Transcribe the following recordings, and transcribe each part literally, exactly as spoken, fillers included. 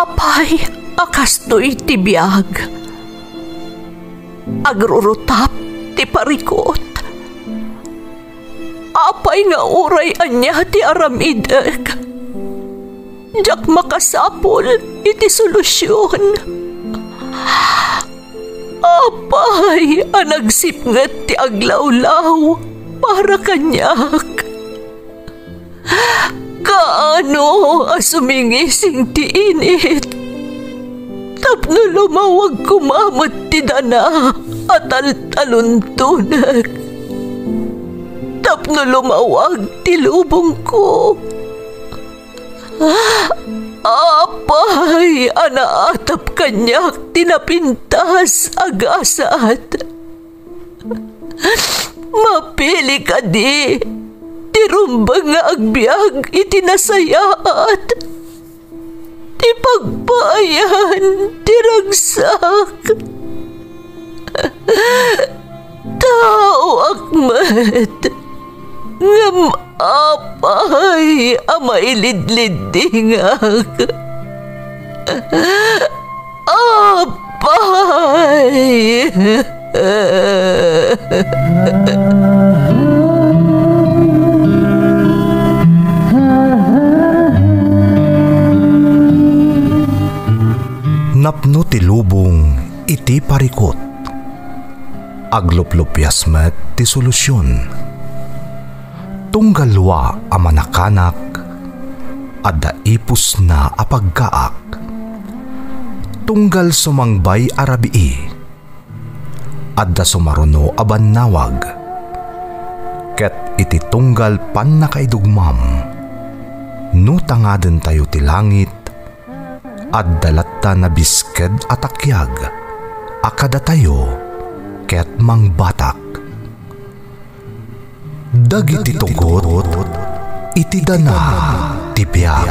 Apay a kastoy ti biag? Agrurutap ti parikut. Apay nga uray ania ti aramidek, diak makasapul iti solusion. Apay a nagsipnget ti aglawlaw para kaniak? Kaano a sumingising ti init tapno lumawag koma met ti dana a taltaluntonek, tapno lumawag ti lubongko? Apay a naatap kaniak ti napintas a gasat? Mapili kadi ti rumbeng nga agbiag iti nasayaat, ti pagpaayan ti ragsak? Taoak met, ngem apay a mailidliddingak? Apay! Napno ti lubong iti parikut. Agluplupias met ti solusion. Tunggal wa a manakanak, adda ipusna a paggaak. Tunggal sumangbay a rabii, adda sumaruno a bannawag. Ket iti tunggal pannakaidugmam, no tangadentayo ti langit, adda latta nabisked a takiag a kadatayo ket mangbatak. Dagiti tugot iti dana ti biag.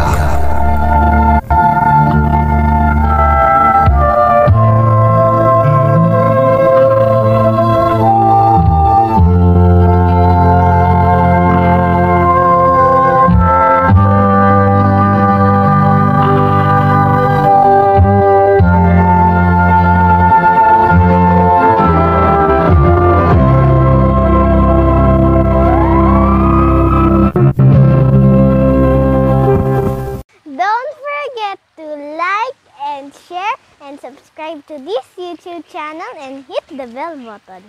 Don't forget to like and share and subscribe to this YouTube channel and hit the bell button.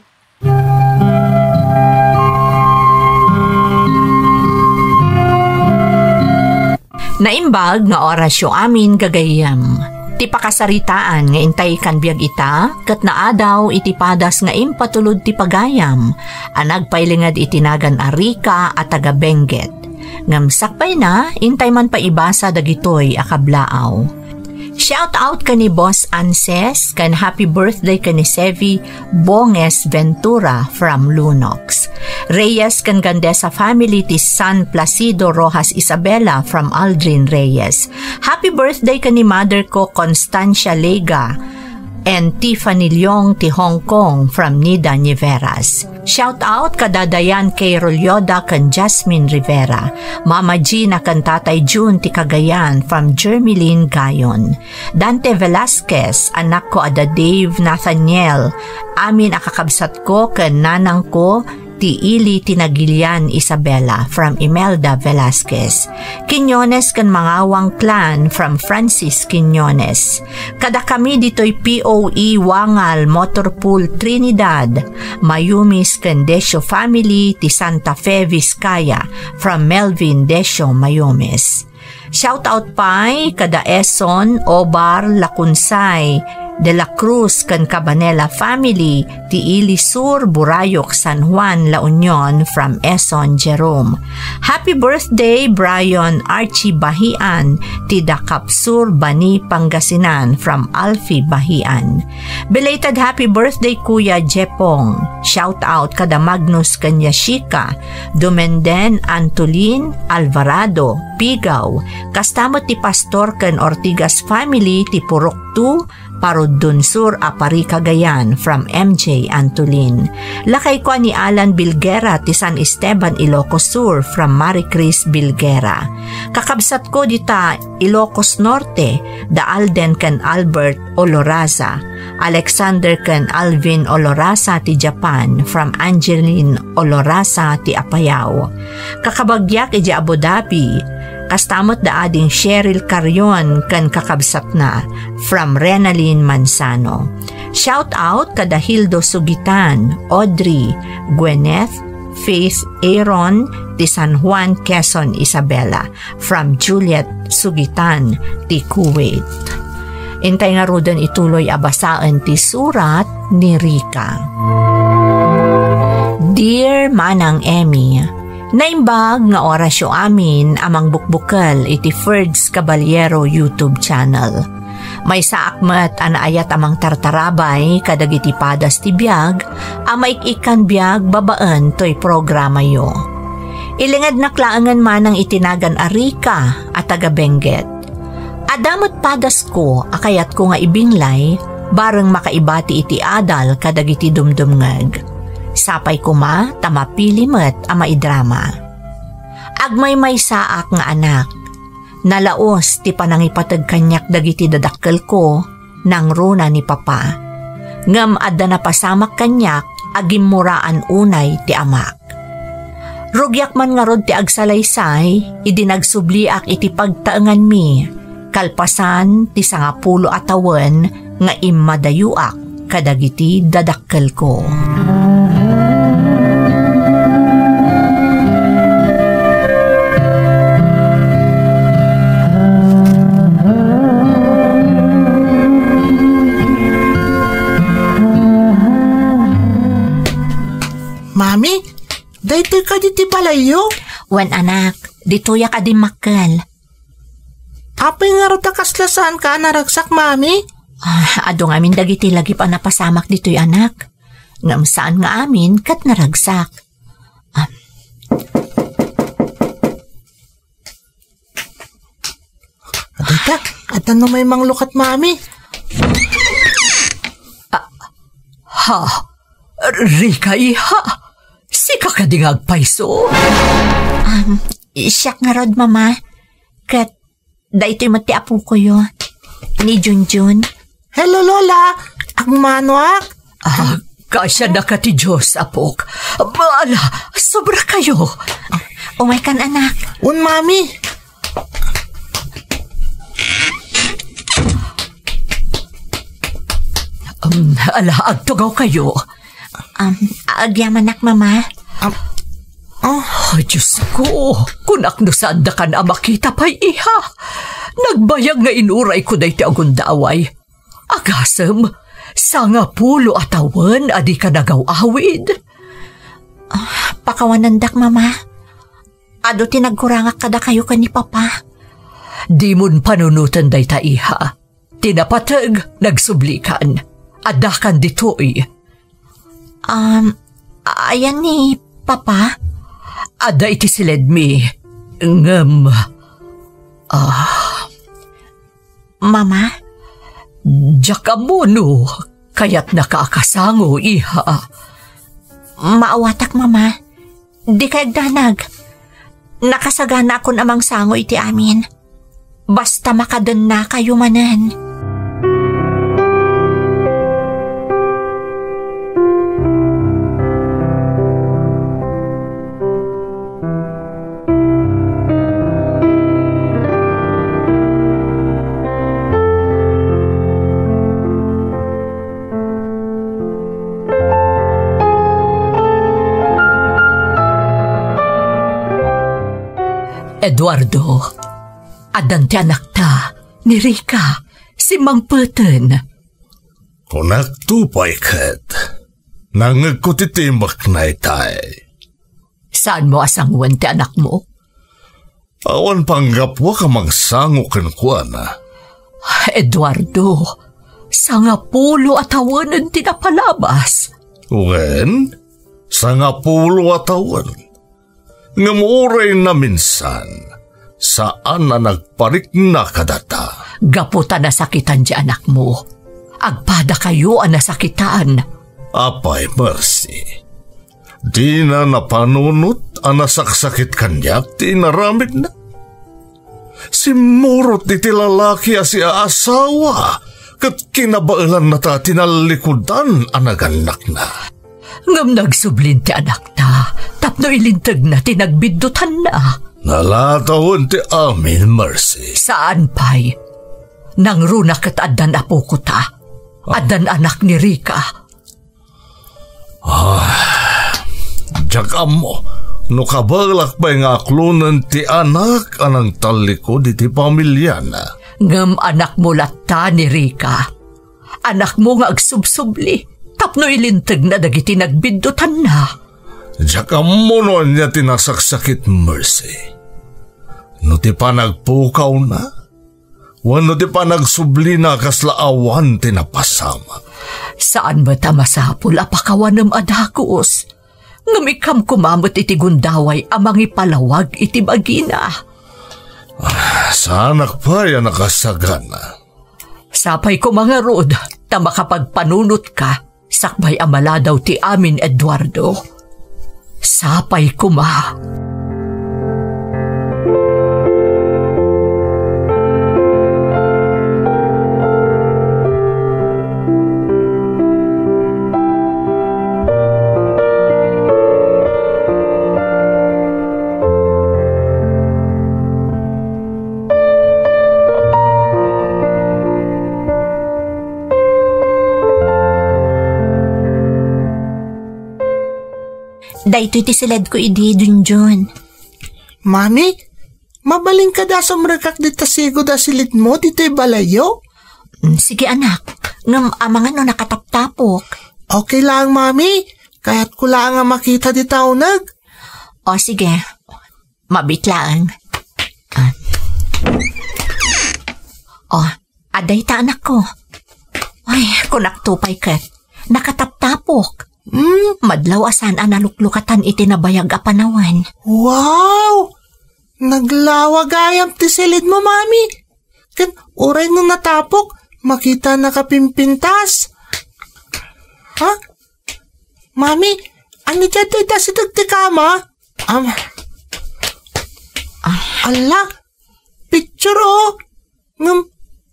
Naimbag nga orasyo amin, gagayyem. Ti pakasaritaan nga intay kan biag ita, ket naadaw iti padas nga impatulod ti pagayam, a nagpailinged iti nagan a Rica a taga Benguet. Ngem sakbayna, intay man paibasa dagitoy a kablaaw. Shout out ken ni Boss Anses, ken happy birthday ken ni Sevi Bonges Ventura from Lunox. Reyes ken Gandesa family ti San Placido Rojas Isabela from Aldrin Reyes. Happy birthday ken ni mother ko, Constancia Lega and Tiffany Leong ti Hong Kong from Nida Niveras. Shout out kada Dayan K. Rolyoda ken Jasmine Rivera, Mama Gina ken Tatay Jun ti Cagayan from Jermeline Gayon. Dante Velasquez, anakko a da Dave Nathaniel, amin a kakabsatko ken nanangko, ti ili ti Nagilian Isabela from Imelda Velasquez. Quiñones ken Mangawang clan from Francis Quiñones. Kadakami ditoy P O E Wangal Motor Pool Trinidad, Mayumis ken Decio family ti Santa Fe, Vizcaya from Melvin Decio Mayumis. Shout out pay kada Eson, Obar, Lacunsay, De La Cruz ken Cabanela family ti Ili Sur, Burayok, San Juan, La Union from Eson Jerome. Happy birthday, Brian Archie Bahian, ti Dakap Sur, Bani, Pangasinan from Alfie Bahian. Belated happy birthday, Kuya Jepong. Shout out kada Magnus ken Yashika, Dumenden, Antolin, Alvarado, Pigaw, kasta met ti Pastor ken Ortigas family ti Purok two, Paruddon Sur a Pari Cagayan from M J Antolin. Lakayko a ni Alan Bilguera ti San Esteban, Ilocos Sur from Marie Chris Bilguera. Kakabsatko dita Ilocos Norte, da Alden ken Albert Oloraza, Alexander ken Alvin Oloraza ti Japan, from Angeline Oloraza ti Apayao. Kakabagiak idiay Abu Dhabi, kasta met da ading Cheryl Carrion ken kakabsatna, from Renalyn Manzano. Shout out kada Hildo Sugitan, Audrey, Gwyneth, Faith Aaron, ti San Juan, Quezon, Isabela. From Juliet Sugitan ti Kuwait. Intay ngaruden ituloy a basaen ti surat ni Rica. Dear Manang Emmy, naimbag nga orasyo amin a mangbukbukel iti Ferds Caballero YouTube channel. Maysaak met a naayat a mangtartarabay kadagiti padas ti biag a maik-ikkan biag babaen toy programayo. Ilingednak laengen manang iti nagan a Rica a taga Benguet. Adda met padasko a kayatko nga ibinglay bareng makaibati iti adal kadagiti dumdumngeg. Sapay koma ta mapili met a maidrama. Agmaymaysaak nga anak. Nalaos ti panangipateg kaniak dagiti dadakkelko, nangruna ni Papa. Ngem adda napasamak kaniak a gimmuraan unay ti amak. Rugiak man ngarud ti agsalaysay idi nagsubliak iti pagtaenganmi, kalpasan ti sangapulo a tawen nga immadayoak kadagiti dadakkelko. Mami, daytoy kadi ti balayyo? Wen, anak, ditoyak a dimmakkel. Apay ngarud a kasla saanka a naragsak, Mami? Ah, adu ngamin dagiti lagip a napasamak ditoy, anak. Ngem saan nga amin ket naragsak. Ah. Adayta, adda no may manglukat, Mami. Ah, ha? Rica, iha? Sika kadi nga agpayso? Um, siak ngarud, Mama. Ket daytoy met ti apokoyo, ni Junjun. Hello, Lola. Agmanoak. Ah, kasiadaka ti Dios, apok. Ala, sobra kayo. Umaykan, anak. Un, Mami. Um, ala, agtugaw kayo. Um, agyamanak, Mama. Am-, ah. Ay, Diyos ko, kunak no saandakan a makita pay, iha. Nagbayag nga inurayko daytoy a gundaway. Agasem, sangapulo a tawen a dika nagaw-awid. Ah, pakawanendak, Mama. Adu ti nagkurangak kadakayo ken ni Papa. Dimon panunoten dayta, iha. Ti napateg, nagsublikan. Addakan ditoy. Um, ayan ni Papa? Adda iti siledmi. Ngem, ah, Mama? Diak ammo no kayatnaka a kasango, iha. Maawatak, Mama. Dika agdanag. Nakasaganakon a mangsango iti amin. Basta makadennakayo manen. Eduardo, addan ti anakta, ni Rica, simmangpeten. Kunakto pay ket, nangngegko ti timek, naytay. Saanmo a sangoen ti anakmo? Awan panggapuak a mangsango kenkuana. Eduardo, sangapulo a tawenen ti napalabas. Wen, sangapulo a tawen. Ngem uray naminsan, saan a nagparikna kadata. Gapu ta nasakitan ti anakmo, agpadakayo a nasakitan. Apay, Mercy, dina napanunot a nasaksakit kaniak ti inaramidna? Simmurot iti lalaki a siaasawa ket kinabaelannata ti nallikudan a nagannakna. Ngem nagsublin ti anakta tapno ilintegna ti nagbiddutanna. Nalatawen ti amin, Mercy. Saan pay. Nangruna ket addan apoko ta. Addan anak ni Rica. Ah, diak ammo no kabaelak pay nga aklonen ti anak a nangtallikud iti pamiliana. Ngem anakmo latta ni Rica. Anakmo nga agsubsubli tapno ilintegna dagiti nagbiddutanna. Diak ammo no ania ti nasaksakit, Mercy. No ti panagpukawna, wenno ti panagsublina a kasla awan ti napasamak. Saan met a masapul a pakawanem a dagus, ngem ikkam koma met iti gundaway a mangipalawag iti bagina. Ah, saanak pay a nakasagana. Sapay koma ngarud ta makapagpanunotka sakbay a maladaw ti amin, Eduardo. Sapay koma. Daytoy ti siledko idi, Junjun. Mami, mabalin kadi a sumrekak dita sigud a silidmo ditoy balayyo? Mm, sige, anak. Ngem amangan no nakataptapok. Okay lang, Mami. Kayatko lang a makita dita uneg. O, sige. Mabit laeng. Ah. O, adda ita, anakko. Ay, kunakto pay ket. Nakataptapok. Hmm? Madlaw a saan a naluklukatan iti nabayag a panawen. Wow! Naglawa gayam ti silidmo, Mami. Ken uray no natapok, makita nakapimpintas. Ha? Mami, ania dayta asideg ti kama? Am-, ah, ala, picture, oh. Ngem,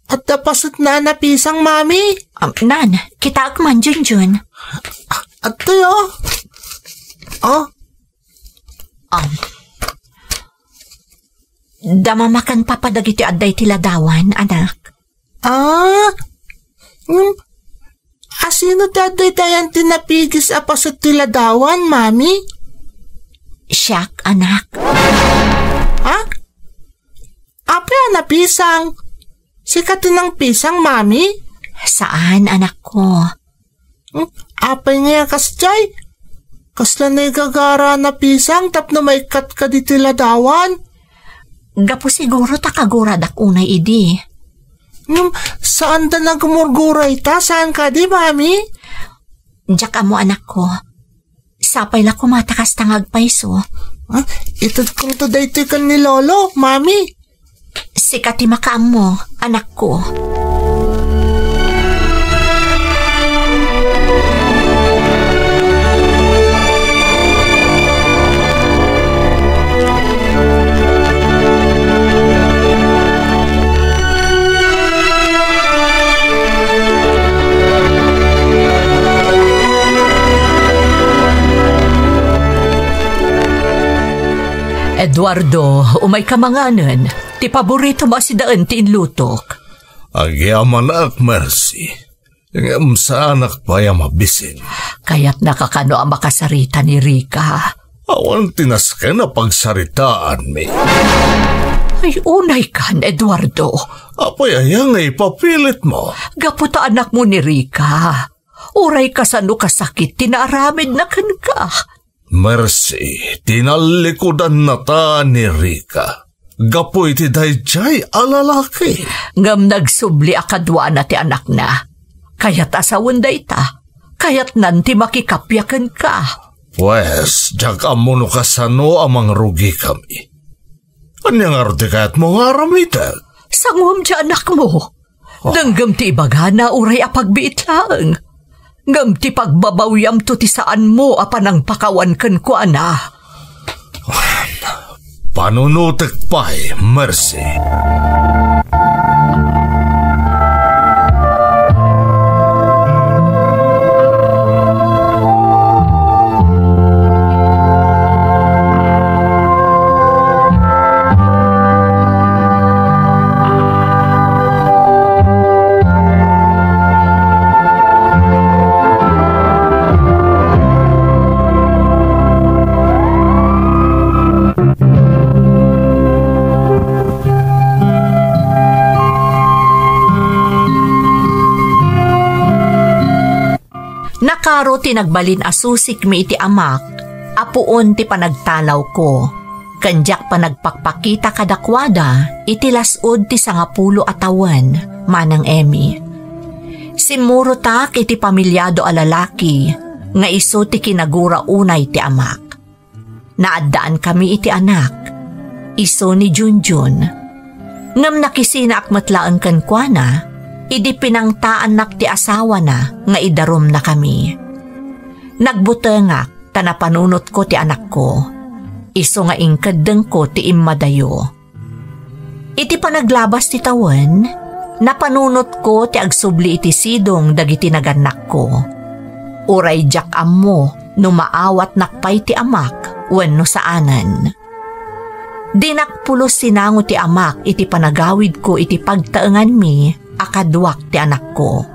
adda pasetna a napisang, Mami. Am, nan, kitaek man, Junjun. Ah, adtoy, oh. Oh. Am. Damamakan papa dagiti adda iti ladawan, anak. Ah? Ngem, asino ti adda iti ayan ti napigis a paset ti ladawan, Mami? Siak, anak. Ha? Apay a napisang? Sika ti nangpisang, Mami? Saan, anakko. Hmm? Apay ngay a kasdiay? Kasla naigagara a napisang tapno maikkatka ditoy ladawan? Gapu siguro ta kaguradak unay idi. Ngem, saanda nagumurgura ita, saan kadi, Mami? Diak ammo, anakko. Sapay la koma ta kasta nga agpayso. Ah, itedkonto daytoy ken ni Lolo, Mami. Sika ti makaammo, anakko. Eduardo, umayka manganen. Ti paboritom a sidaen ti inlutok. Agyamanak, Mercy. Ngem saanak pay a mabisin. Kayatnaka kano a makasarita ni Rica? Awan ti nasken a pagsaritaanmi. Ay, unaykan, Eduardo. Apay aya nga ipapilitmo? Gapu ta anakmo ni Rica. Uray kasano kasakit ti naaramidna kenka. Mercy, tinallikudannata ni Rica gapu iti daydiay a lalaki. Ngem nagsubli a kaduana ti anakna. Kayat a sawen dayta. Kayatnan ti makikappia kenka. Pues, diak ammo no kasano a mangrugikami. Ania ngarud ti kayatmo nga aramidek? Sanguem ti anakmo. Denggem ti ibagana uray a pagbiit laeng. Ngem ti pagbabawiamto ti saanmo a panangpakawan kenkuana. Panunotek pay, Mercy. Nakaro ti nagbalin a susikmi iti amak a puon ti panagtalawko, ken diak panagpakpakita kadakuada iti las-ud ti sangapulo a tawen, Manang Emmy. Simmurotak iti pamilyado a lalaki nga isu ti kinagura unay ti amak. Naaddaankami iti anak, isu ni Junjun. Ngem nakisinaak met laeng kenkuana idi pinangtaannak ti asawana nga idarumnakami. Nagbutengak ta napanunotko ti anakko, isu nga inkeddengko ti immadayo. Iti panaglabas ti tawen, napanunotko ti agsubli iti sidong dagiti nagannakko. Uray diak ammo no maawatnak pay ti amak wenno saanen. Dinak pulos sinango ti amak iti panagawidko iti pagtaenganmi a kaduak ti anakko.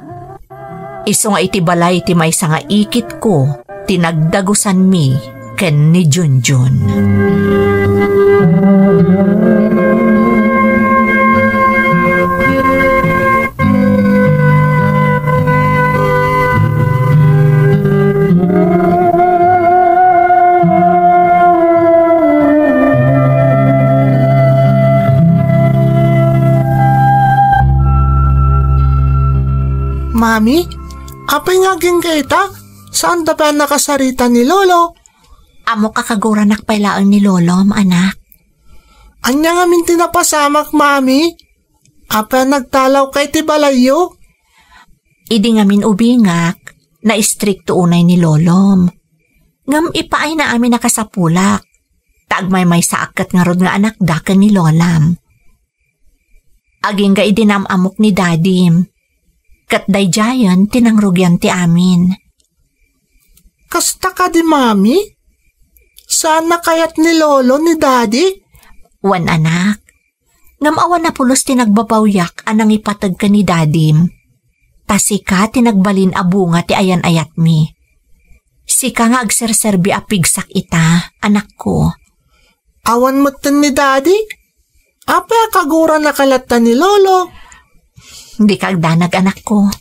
Isu nga iti balay ti maysa nga ikitko ti nagdagusanmi ken ni Junjun. Mami, apay nga agingga ita? Saanda pay a nakasarita ni Lolo? Ammok a kaguranak pay laeng ni Lolom, anak. Ania ngamin ti napasamak, Mami? Apay a nagtalawka iti balayyo? Idi ngamin ubingak, naistrikto unay ni Lolom. Ngem ipaayna amin a kasapulak, ta agmaymaysaak ket ngarud nga anakda ken ni Lolam. Agingga idi naam-ammok ni Dadim, ket daydiayen ti nangrugian ti amin. Kasta kadi, Mami? Saan a kayat ni Lolo ni Dadi? Wen, anak. Ngem awan a pulos ti nagbabawiak a nangipateg ken ni Dadim. Ta sika ti nagbalin a bunga ti ayan-ayatmi. Sika nga agserserbi a pigsak ita, anakko. Awan metten ni Dadi? Apay a kaguranaka latta ni Lolo? Dika agdanag, anakko.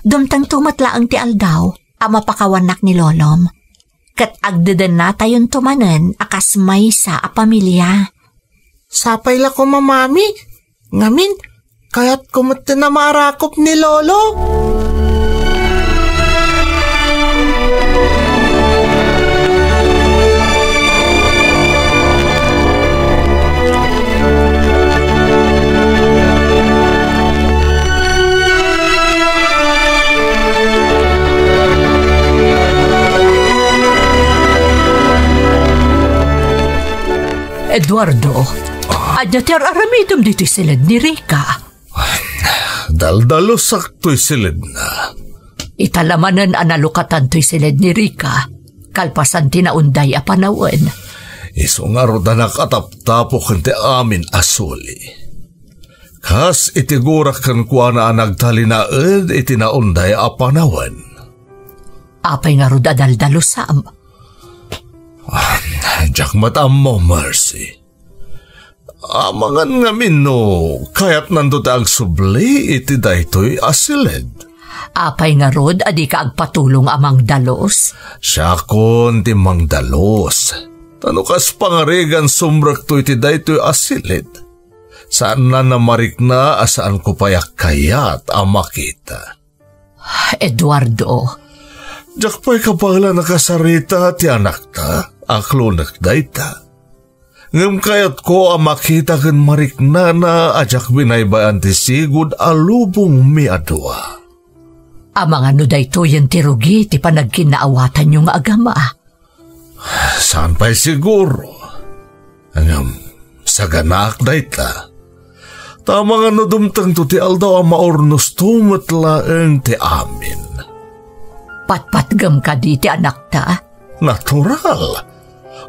Dumtengto met laeng ti aldaw a mapakawannak ni Lolom. Ket agdedennatayonto manen a kas maysa a pamilia. Sapay la koma, Mami. Ngamin, kayatko metten a maarakop ni Lolo. Eduardo, ania ti ar-aramidem ditoy siled ni Rica? Daldalusak toy siledna. Ita la manen a nalukatan toy siled ni Rica, kalpasan ti naunday a panawen. Isu ngarud a nakataptapo ken ti amin a suli. Kas iti gurak kenkuana a nagtalinaed iti naunday a panawen. Apay ngarud a daldalusam? Ah, diak met ammo, Mercy. Amangan ngamin no kayatnanto ti agsubli iti daytoy a siled. Apay ngarud a dika agpatulong a mangdalus? Siakon ti mangdalus. Ta no kas pangarigan sumrekto iti daytoy a siled, saanna a marikna a saanko pay a kayat a makita. Eduardo. Diak pay kabaelan a kasarita ti anakta, aklonek dayta. Ngem kayatko a makita ken mariknana a diak binaybay-an ti sigud a lubongmi a dua. Amangan no daytoyen ti rugi ti panagkinnaawatanyo nga agama. Saan pay siguro. Ngem, saganaak dayta. Ta amangan no dumtengto ti aldaw a maurnosto met laeng ti amin. Patpatgem kadi ti anakta? Natural.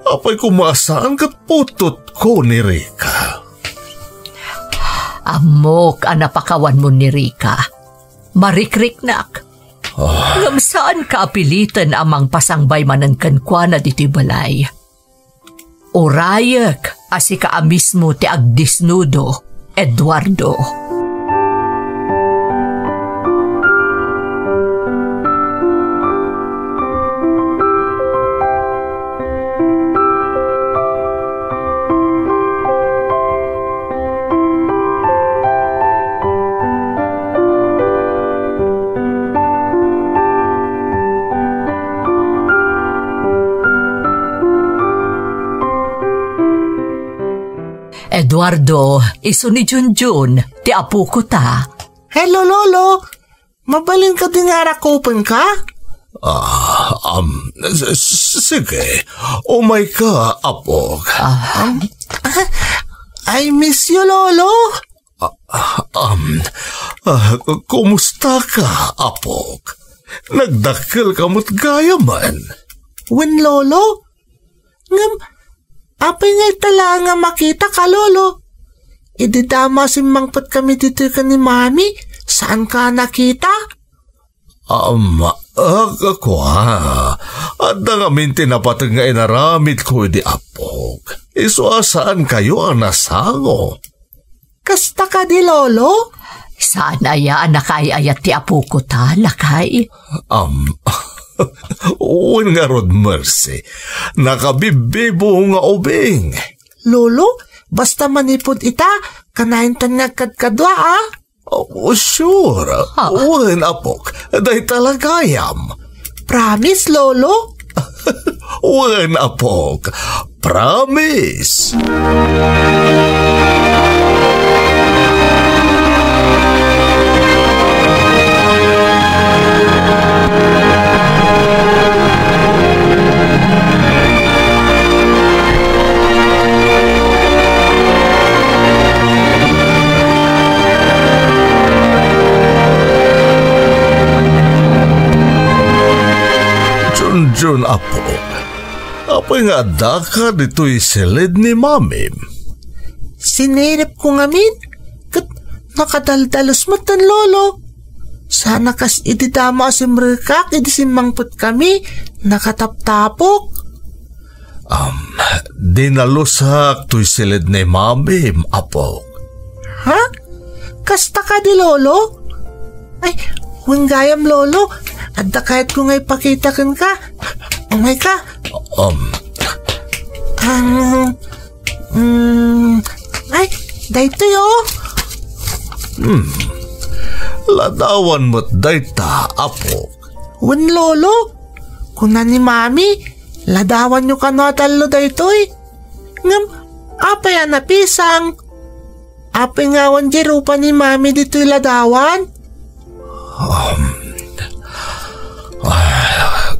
Apay koma a saan ket putotko ni Rica? Ammok a napakawanmo ni Rica. Marikriknak. Ah. Ngem saanka a piliten a mangpasangbay manen kenkuana ditoy balay. Urayek a sika a mismo ti agdisnudo, Eduardo. Eduardo, isu ni Junjun, ti apoko ta. Hello, Lolo. Mabalin kadi nga arakupenka? Ah, um, s-, s-, sige. Umayka, apok. Ah. Um, ah, I miss you, Lolo. Ah, um, ah, kumusta ka, apok? Nagdakkel ka met gayamen. Wen, Lolo. Ngem, apay nga ita laeng a makitaka, Lolo? Idi damo a simmangpetkami ditoy ken ni Mami, saanka a nakita? Am, ah, kua, adda ngamin ti napateg nga inaramidko idi apok. Isu a saankayo a nasango. Kasta kadi, Lolo? Saan aya a nakaay-ayat ti apoko ta, lakay? Am, wen ngarud, Mercy, nakabibbibo nga ubing. Lolo, basta manipud ita, kanayon ta nga agkadkadua, a? Oh, sure. Ah. Wen, apok, dayta la gayam. Promise, Lolo? Wen, apok, promise. Junjun, apo, apay nga addaka ditoy silid ni Mamim? Siniripko ngamin, ket nakadaldalus met ni Lolo. Saan a kas idi damo a simrekak idi simmangpetkami, nakataptapok. Am, dinalusak toy silid ni Mamim, apok. Ha? Kasta kadi, Lolo? Ay, wen gayam, Lolo. Adda kayatko nga ipakita kenka. Umayka. Um. Ang, mm, ay, daytoy, oh. Hmm. Ladawan met dayta, apok. Wen, Lolo. Kuna ni Mami, ladawanyo kano a tallo daytoy. Ngem, apay a napisang? Apay nga awan diay rupa ni Mami ditoy ladawan? Um, ah,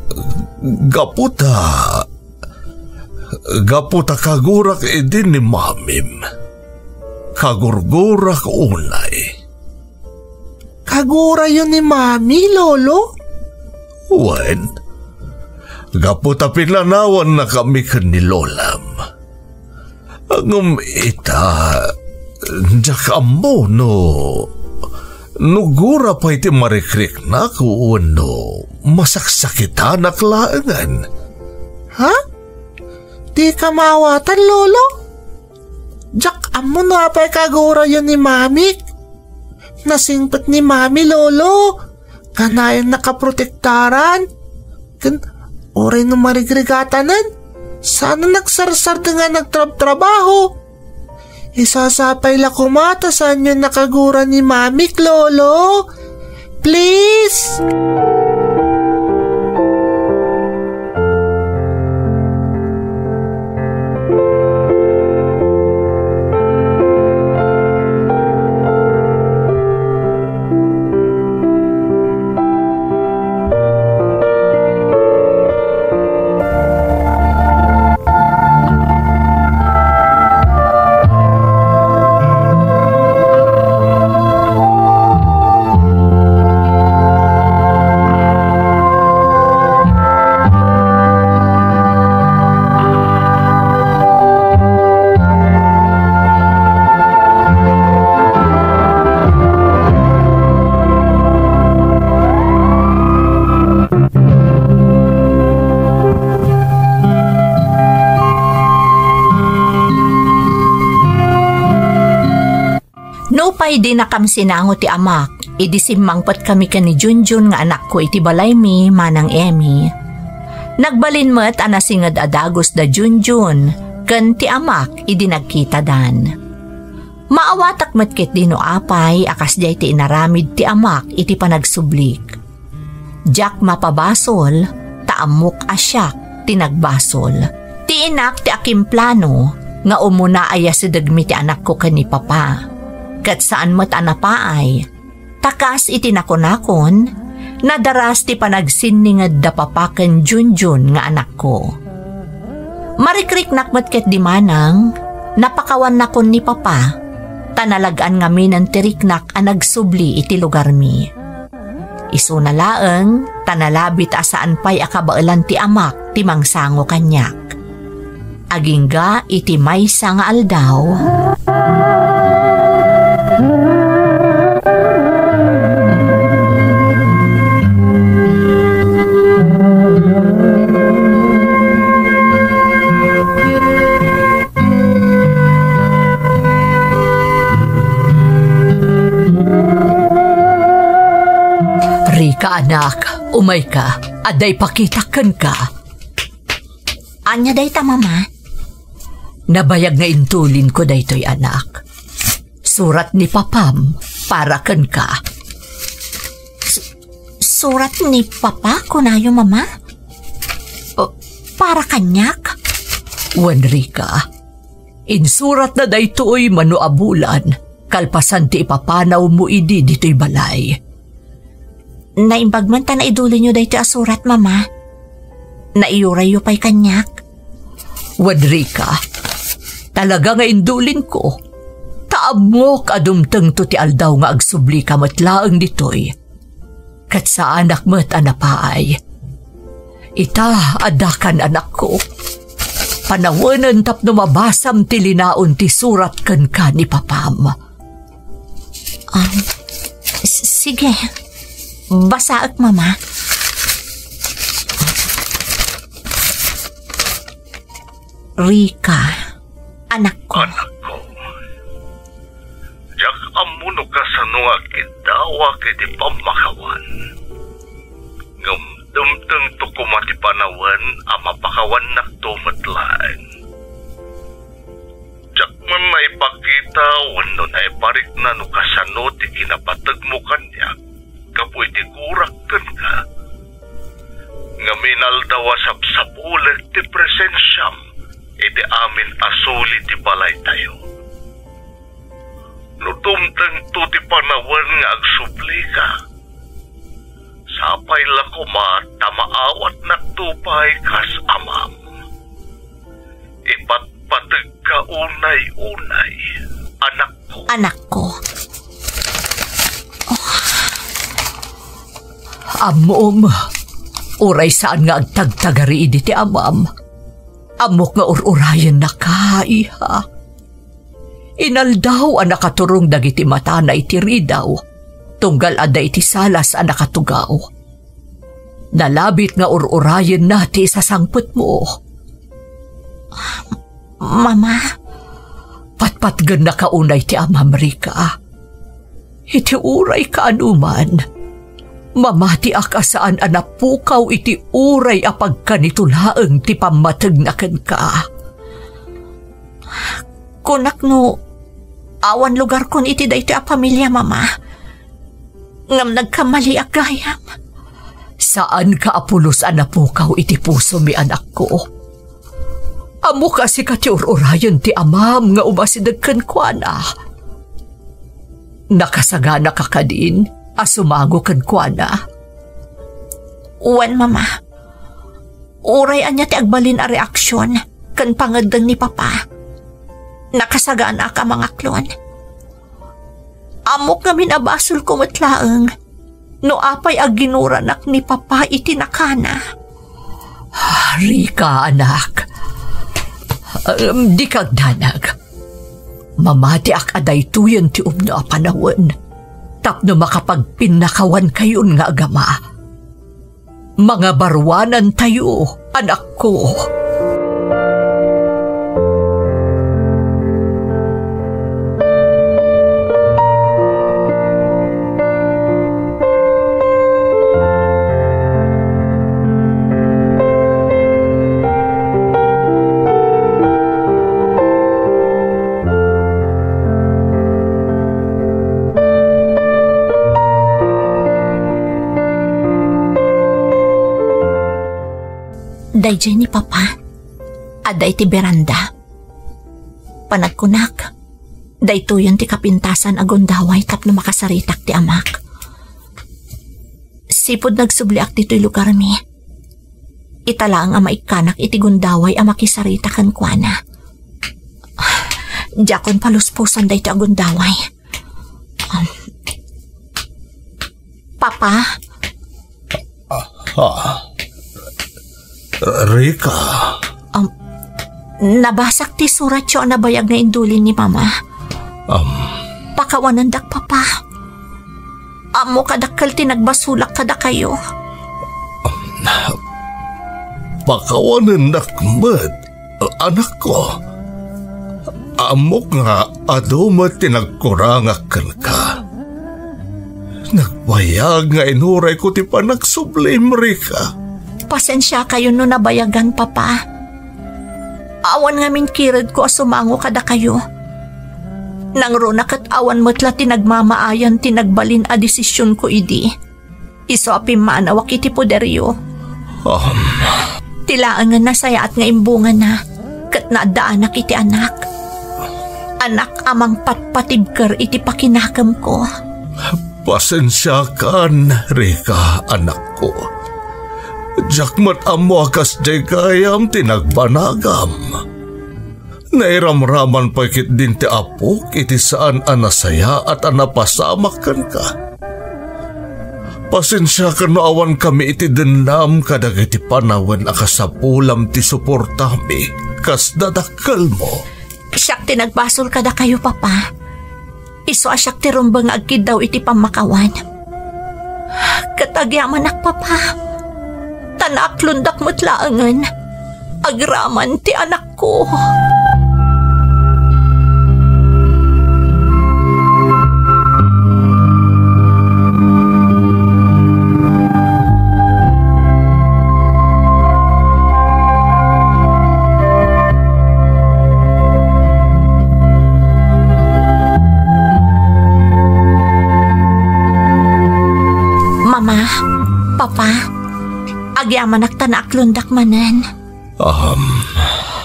gapu ta, gapu ta kagurak idi ni Mamim. Kagurgurak unay. Kagurakyo ni Mami, Lolo? Wen, gapu ta pinanawannakami ken ni Lolam. Ngem ita, diak ammo no, no gura pay ti marikriknak wenno masaksakitanak laengen. Ha? Dika maawatan, Lolo? Diak ammo no apay kagurakyo ni Mamik. Nasingpet ni Mami, Lolo. Kanayon nakaprotektaran. Ken, uray no marigrigatanen, saan a nagsarsardeng a nagtrabtrabaho. Isasapay la koma ta saanyo nakagura ni Mamik, Lolo. Please. Pay dinakam sinango ti amak, idi simmangpetkami ken ni Junjun nga anakko iti balaymi, Manang Emmy. Nagbalin met a nasinged a dagus da Junjun ken ti amak idi nagkitadan. Maawatak met ketdi no apay a kasdiay ti inaramid ti amak iti panagsublik. Diak mapabasol, ta ammok a siak ti nagbasol. Ti inak ti akimplano nga umuna a yasidegmi ti anakko ken ni Papa. Ket saan met a napaay, ta kas iti nakunakon, nadaras ti panagsinninged da Papa ken Junjun nga anakko. Marikriknak met ketdi manang, napakawannakon ni Papa, ta nalag-an ngaminen ti riknak a nagsubli iti lugarmi. Isuna laeng, ta nalabit a saan pay a kabaelan ti amak ti mangsango kaniak. Agingga iti maysa nga aldaw. Rika, anak, umayka, adda ipakitak kenka. Ania dayta, Mama? Nabayag nga indulinko daytoy, anak. Surat ni Papam para kenka. Surat ni Papa, kunayo, Mama? O, para kaniak? Wen, Rika. Insuratna daytoy mano a bulan, kalpasan ti ipapanawmo idi ditoy balay. Naimbag man ta naidulinyo daytoy a surat, Mama. Naiyurayyo pay kaniak? Wen, Rika, talaga nga indulinko. Ta ammok a dumtengto ti aldaw nga agsublika met laeng ditoy. Ket saanak met a napaay. Ita, addakan, anakko. Panawenen tapno mabasam ti linaon ti surat kenka ni Papam. Um, s-, sige. Basaek, Mama. Rika, anakko. Anakko, diak ammo no kasano nga agkiddawak iti pammakawan. Ngem dumtengto koma ti panawen a mapakawannakto met laeng. Diak man naipakita wenno naiparikna no kasano ti kinapategmo kaniak gapu iti gurak kenka. Ngem inaldaw a sapsapulek ti presensiam iti amin a suli ti balaytayo. No dumtengto ti panawen nga agsublika, sapay la koma ta maawatnakto pay kas amam. Ipatpategka unay-unay, anakko. Anakko. Ammom, uray saan nga agtagtagari idi ti amam, ammok nga ur-urayennaka, iha. Inaldaw a nakaturong dagiti matana iti ridaw, tunggal adda iti salas a nakatugaw. Nalabit nga ur-urayenna ti isasangpetmo. Mama. Patpatgennaka unay ti amam, Rika. Iti uray kaanuman, mamatiak a saan a napukaw iti uray a pagkanito laeng ti pammategna kenka. Kunak no awan lugarkon iti daytoy a pamilia, Mama. Ngem nagkamaliak gayam. Saanka a pulos a napukaw iti pusomi, anakko. Ammok a sika ti ur-urayen ti amam nga umasideg kenkuana. Nakasaganaka kadin a sumango kenkuana? Wen, Mama. Uray ania ti agbalin a reaksion ken pangeddeng ni Papa, nakasaganak a mangaklon. Ammok ngamin a basolko met laeng no apay a ginuranak ni Papa iti nakana. Ah, Rika, anak. Em, dika agdanag. Mamatiak a daytoyen ti umno a panawen tapno makapagpinnakawankayon nga agama. Mangabaruanantayo, anakko. Daydiay ni Papa. Adda iti beranda. Panagkunak, daytoyen ti kapintasan a gundaway tapno makasaritak ti amak. Sipud nagsubliak ditoy lugarmi, ita laeng a maikkanak iti gundaway a makisarita kenkuana. Diakon palusposan daytoy a gundaway. Um, Papa? Ah, ah. Rica. Um, nabasak ti suratyo a nabayag nga indulin ni Mama. Um. Pakawanendak, Papa. Ammok a dakkel ti nagbasolak kadakayo. Um, pakawanennak met. Anakko, ammok nga adu met ti nagkurangak kenka. Nagbayag nga inurayko ti panagsublim, Rica. Pasensiakayo no nabayagan, Papa. Awan ngamin kiredko a sumango kadakayo. Nangruna ket awan met la ti nagmamaayan ti nagbalin a desisionko idi. Isu a pimmanawak iti poderyo. Um. Ti laengen nasayaat nga imbungana, ket naaddaanak iti anak. Anak a mangpatpatibker iti pakinakemko. Pasensiakan, Rica, anakko. Diak met ammo a kasdiay gayam ti nagbanagam. Nairamraman pay ketdin ti apok iti saan a nasayaat a napasamak kenka. Pasensiakan no awankami iti dennam kadagiti panawen a kasapulam ti suportami kas dadakkelmo. Siak ti nagbasol kadakayo, Papa. Isu a siak ti rumbeng nga agkiddaw iti pammakawan. Ket agyamanak, Papa, ta naaklondak met laengen agraman ti anakko. Mama, Papa, agyamanak ta naaklondak manen. Ahem.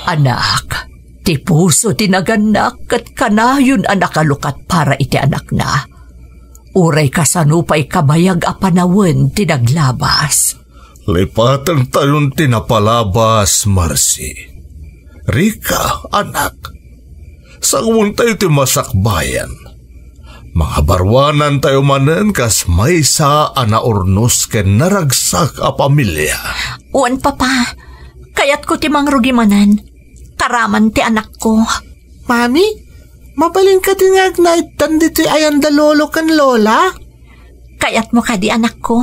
Anak, ti puso ti nagannak ket kanayon a nakalukat para iti anakna. Uray kasano pay kabayag a panawen ti naglabas. Lipatentayon ti napalabas, Marcy. Rica, anak. Sanguentayo ti masakbayan. Mangabaruanantayo manen kas maysa a naurnos ken naragsak a pamilia. Wen, Papa. Kayatko ti mangrugi manen. Karaman ti anakko. Mami, mabalin kadi nga agnaedtan ditoy ayan da lolo ken lola? Kayatmo kadi, anakko?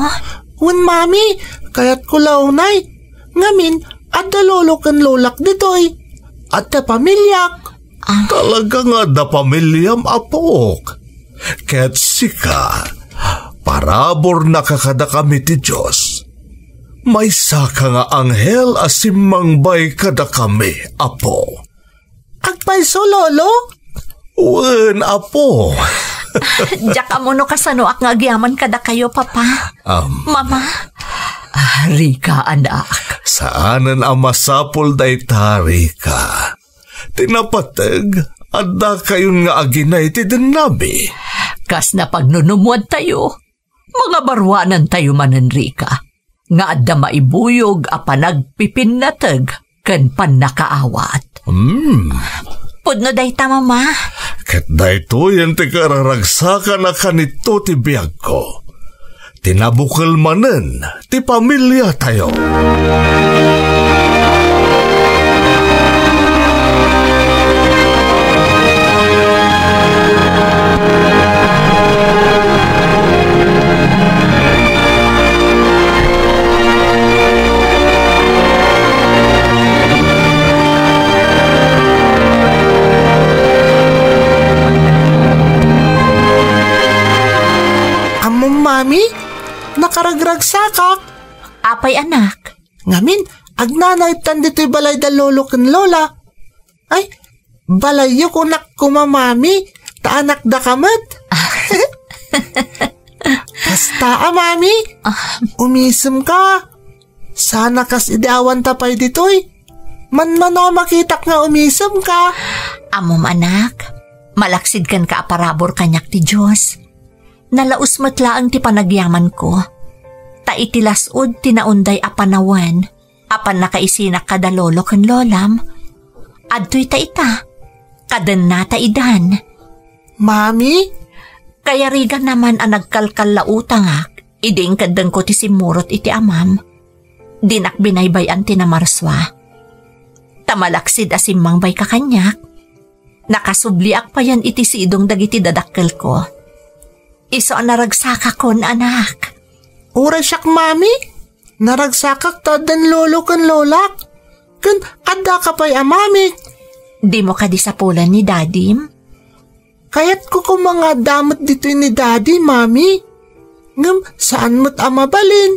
Wen, Mami, kayatko la unay. Ngamin, adda lolo ken lolak ditoy. Adda pamiliak. Ah. Talaga nga adda pamiliam, apok. Ket sika, paraburna kadakami ti Dios. Maysaka nga anghel a simmangbay kadakami, apo. Agpayso, Lolo? Wen, apo. Diak ammo no kasanoak nga agyaman kadakayo, Papa. Am. Mama. Ah, Rica, anak. Saanen a masapul dayta, Rica. Ti napateg, addakayon nga aginay ti dennami. Kas napagnunumuadtayo, mangabaruanantayo manen, Rica, nga adda maibuyog a panagpipinnateg ken pannakaawat. Hmm. Pudno dayta, Mama. Ket daytoyen ti kararagsakan a kanito ti biagko. Ti nabukel manen ti pamiliatayo. Ammom, Mami, nakaragragsakak. Apay, anak? Ngamin, agnanaedtan ditoy balay da lolo ken lola. Ay, balayyo kunak koma, Mami, ta anakdaka met. Kasta a, Mami, umisemka. Sana kas idi awanta pay ditoy. Manmano a makitak nga umisemka. Ammom, anak, malaksid kenka a parabur kaniak ti Dios. Nalaus met laeng ti panagyamanko. Ta iti las-ud ti naunday a panawen, a pannakaisinak kada lolo ken lolam, adtoy ta ita, kadenna ta idan. Mami? Kayariganna man a nagkalkallautangak idi inkeddengko ti simmurot iti amam. Dinak binaybay-an ti namarsua. Ta malaksid a simmangbayka kaniak, nakasubliak payen iti sidong dagiti dadakkelko. Isu a naragsakakon, anak. Uray siak, mami. Naragsakak ta addan lolo ken lolak. Ken addaka pay a mamik. Dimo kadi sapulan ni dadim? Kayatko koma nga adda met ditoy ni dadi, mami. Ngem saan met a mabalin.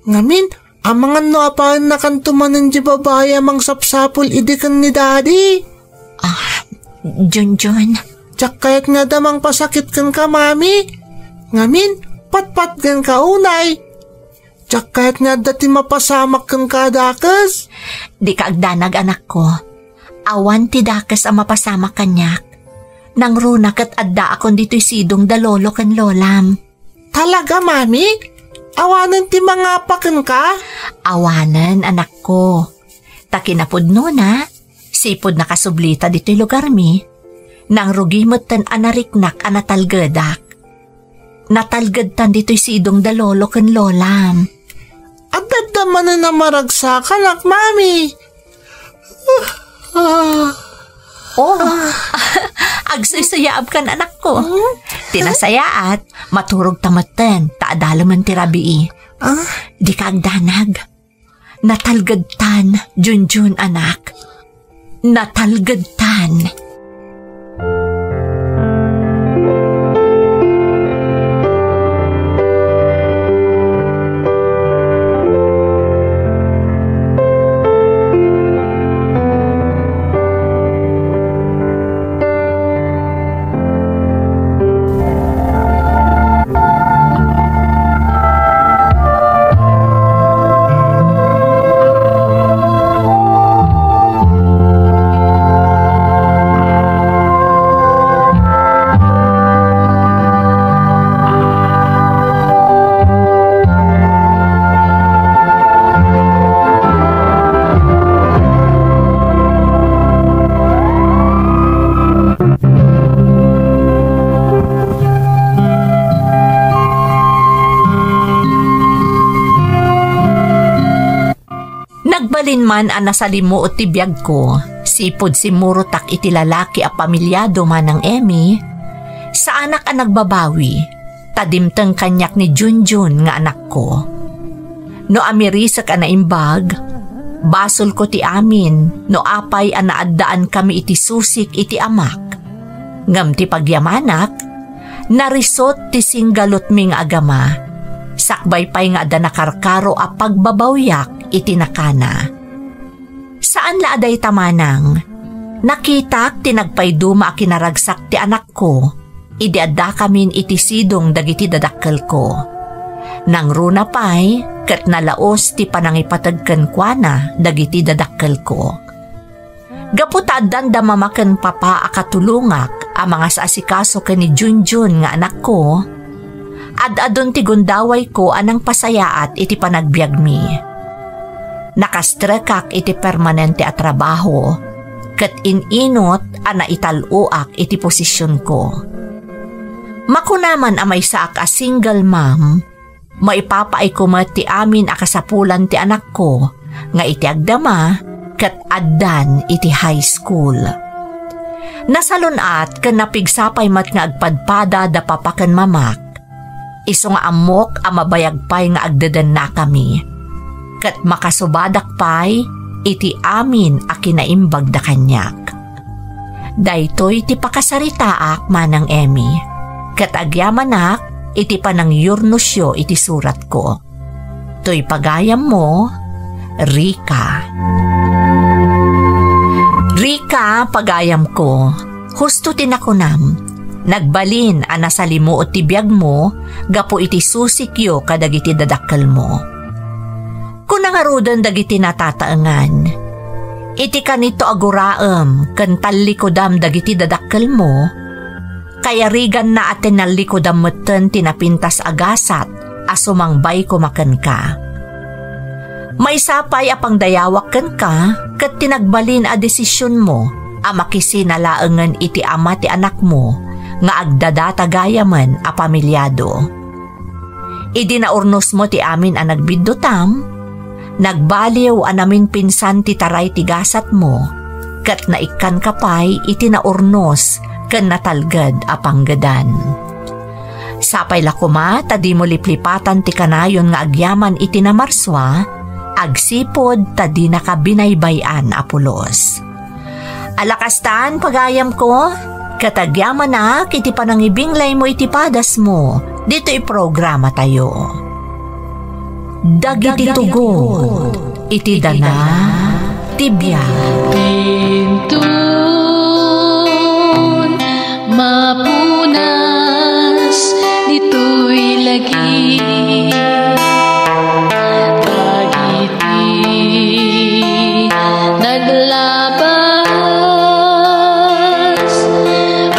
Ngamin, amangan no apaennakanto manen di babai a mangsapsapul idi ken ni dadi. Ah, Junjun. Diak kayat nga adda mangpasakit kenka, mami. Ngamin, patpatgenka unay. Diak kayat nga adda ti mapasamak kenka a dakes. Dika agdanag, anakko. Awan ti dakes a mapasamak kaniak. Nangruna ket addaakon ditoy sidong da lolo ken lolam. Talaga, mami? Awanen ti mangapa kenka? Awanen, anakko. Ta kinapudnona, sipud nakasublita ditoy lugarmi, nangrugi metten a nariknak a natalgedak. Natalgedtan ditoy sidong da lolo ken lolam. Adda manen a maragsakanak, mami. Oh, agsuysuyaabkan, anakko. Hmm? Ti nasayaat, maturog ta metten, ta adalemen ti rabii. Ah? Dika agdanag. Natalgedtan, Junjun, anak. Natalgedtan. Nagbalin man a nasalimuot ti biagko, sipud simmurotak iti lalaki a pamilyado, Manang Emmy, saanak a nagbabawi, ta dimteng kaniak ni Junjun nga anakko. No amirisek a naimbag, basolko ti amin no apay a naaddaankami iti susik iti amak. Ngem ti pagyamanak, narisot ti singgalutmi nga agama, sakbay pay nga adda nakarkaro a pagbabawiak iti nakana. Saan la a dayta, manang. Nakitak ti nagpaiduma a kinaragsak ti anakko idi addakamin iti sidong dagiti dadakkelko. Nangruna pay ket nalaos ti panangipateg kenkuana dagiti dadakkelko. Gapu ta addanda mama ken papa a katulongak a mangas-asikaso ken ni Junjun nga anakko, ad-adun ti gundawayko a nangpasayaat iti panagbiagmi. Nakastrekak iti permanente a trabaho, ket in-inut a naital-oak iti posisionko. Makuna man a maysaak a single mom, maipapaayko met ti amin a kasapulan ti anakko nga iti agdama ket addan iti high school. Nasalun-at ken napigsa pay met nga agpadpada da papa ken mamak. Isu nga ammok a mabayag pay nga agdedennakami, ket makasubadak pay iti amin a kinaimbagda kaniak. Daytoy ti pakasaritaak, Manang Emmy, ket agyamanak iti panangyurnosyo iti suratko. Toy pagayammo, Rika. Rika, pagayamko, husto ti nakunam. Nagbalin a nasalimuot ti biagmo gapu iti susikyo kadagiti dadakkelmo. Nangaruden dagiti natataengan. Iti kanito a guraem ken tallikudam dagiti dadakkelmo, kayariganna a tinallikudam metten ti napintas a gasat a sumangbay koma kenka. Maysa pay a pangdayawak kenka ket ti nagbalin a desisionmo a makisinalaengen iti ama ti anakmo nga agdadata gayamen a pamiliado. Idi naurnosmo ti amin a nagbiddutam, nagbaliw a naminpinsan ti taray ti gasatmo, ket naikkanka pay iti naurnos ken natalged a panggedan. Sapay la koma ta dimo liplipatan ti kanayon nga agyaman iti namarsua, agsipud ta dinaka binaybay-an a pulos. Ala kastan, pagayamko, ket agyamanak iti panangibinglaymo iti padasmo ditoy programatayo. Dagiti tugot iti dana ti biag. Inton mapunas ditoy lagi, dagiti naglabas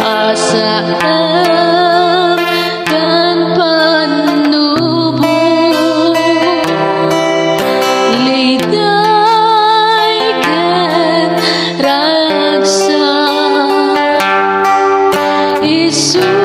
a saem ken pannubo, liday ken ragsak, isu